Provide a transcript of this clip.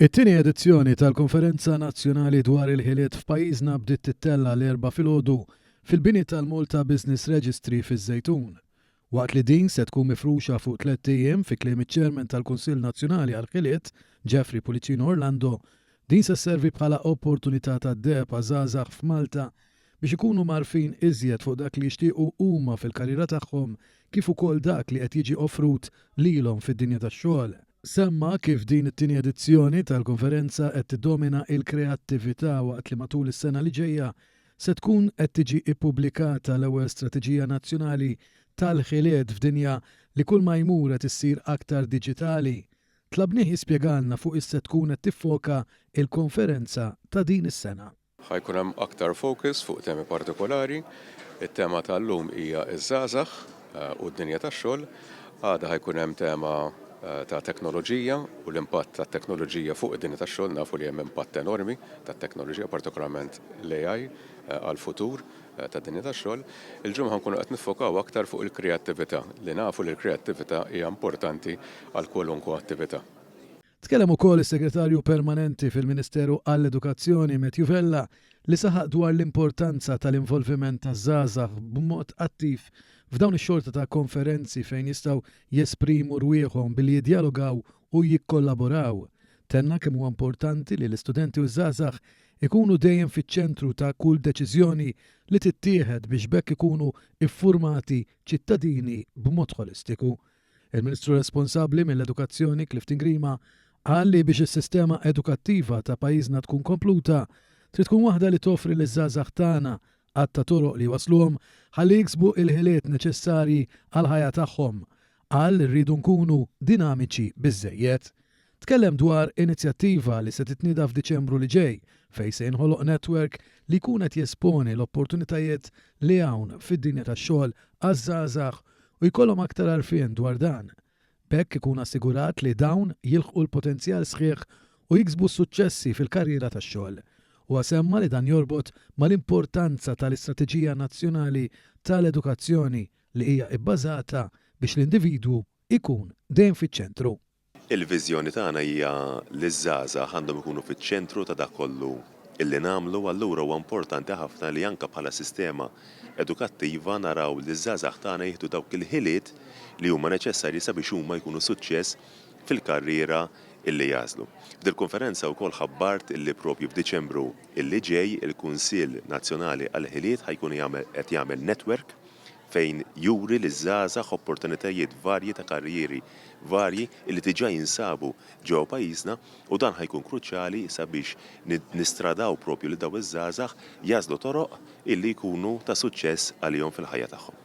It-tieni edizzjoni tal-Konferenza Nazzjonali dwar il-Ħiliet f'pajjiżna bdiet tittella' l-Erbgħa filgħodu fil-bini tal-Malta Business Registry fiż-Żejtun. Waqt li din se tkun mifruxa fuq tlett ijiem fi kliem iċ-Chairman tal-Kunsill Nazzjonali għall-Ħiliet, Jeffrey Pullicino Orlando, din se sservi bħala opportunità tad-deheb għaż-żgħażagħ f'Malta biex ikunu mgħarrfin iżjed fuq dak li jixtiequ huma fil-karriera tagħhom kif ukoll dak li qed jiġi offrut lilhom fid-dinja tax-xogħol. Semma kif din it-tieni edizzjoni tal-konferenza qed tiddomina l-kreattività waqt li matul is-sena li ġejja se tkun qed tiġi ppubblikata l-ewwel strateġija nazzjonali tal-ħiliet f'dinja li kull ma jmur qed issir aktar diġitali. Tlabnih jispjegalna fuq ix se tkun qed tiffoka l-konferenza ta' din is-sena. Ħa jkun hemm aktar focus fuq temi partikolari. It-tema tal-lum hija ż-żgħażagħ u d-dinja tax-xogħol. Għada ħa jkun hemm tema ta' teknoloġija u l-impatt tat-teknoloġija fuq id-dinja tax-xogħol. Nafu li hemm impatt enormi tat-teknoloġija, partikolarment l-AI għall-futur tad-dinja tax-xogħol. Il-ġimgħa ħa nkunu qed niffokaw aktar fuq il-kreattività, li nafu li l-kreattività hija importanti għal kwalunkwe attività. Tkellem ukoll is-Segretarju Permanenti fil-Ministeru għall-Edukazzjoni Matthew Vella li saħaq dwar l-importanza tal-involviment taż-żgħażagħ b'mod attiv f'dawn ix-xorta ta' konferenzi fejn jistgħu jesprimu rwieħhom billi jiddjalogaw u jikkollaboraw. Tenna kemm huwa importanti li l-istudenti u ż-żgħażagħ ikunu dejjem fiċ-ċentru ta' kull deċiżjoni li tittieħed biex b'hekk ikunu ffurmati ċittadini b'mod ħolistiku. Il-Ministru responsabbli mill-Edukazzjoni Clifton Grima qal li biex is-sistema edukattiva ta' pajjiżna tkun kompluta, trid tkun waħda li toffri liż-żgħażagħ tagħna għadd ta' toroq li jwassluhom ħalli jiksbu l-ħiliet neċessarji għall-ħajja tagħhom. Qal li rridu nkunu dinamiċi biżżejjed. Tkellem dwar inizjattiva li se titnieda f'Diċembru li ġej fejn se jinħoloq network li jkun qed jesponi l-opportunitajiet li hawn fid-dinja tax-xogħol għaż-żgħażagħ u jkollhom aktar għarfien dwar dan. B'hekk ikun assigurat li dawn jilħqu l-potenzjal sħiħ u jiksbu s-suċċessi fil-karriera tax-xogħol. Huwa semma li dan jorbot mal-importanza tal-Istrateġija Nazzjonali tal-Edukazzjoni li hija bbażata biex l-individwu jkun dejjem fiċ-ċentru. Il-viżjoni tagħna hija li ż-żgħażagħ għandhom ikunu fiċ-ċentru ta' dak kollu illi nagħmlu, allura huwa importanti ħafna li anke bħala sistema edukattiva naraw li ż-żgħażagħ tagħna jieħdu dawk il-ħiliet li huma neċessarji sabiex huma jkunu suċċess fil-karriera illi jagħżlu. F'dil-konferenza wkoll ħabbart illi propju f'Diċembru illi ġej il-Kunsill Nazzjonali għall-Ħiliet ħa jkun qed jagħmel network fejn juri liż-żgħażagħ opportunitajiet varji ta' karrieri varji li diġà jinsabu ġewwa pajjiżna u dan ħa jkun kruċjali sabiex nistradaw propju lil dawn iż-żgħażagħ jagħżlu toroq illi jkunu ta' suċċess għalihom fil-ħajja tagħhom.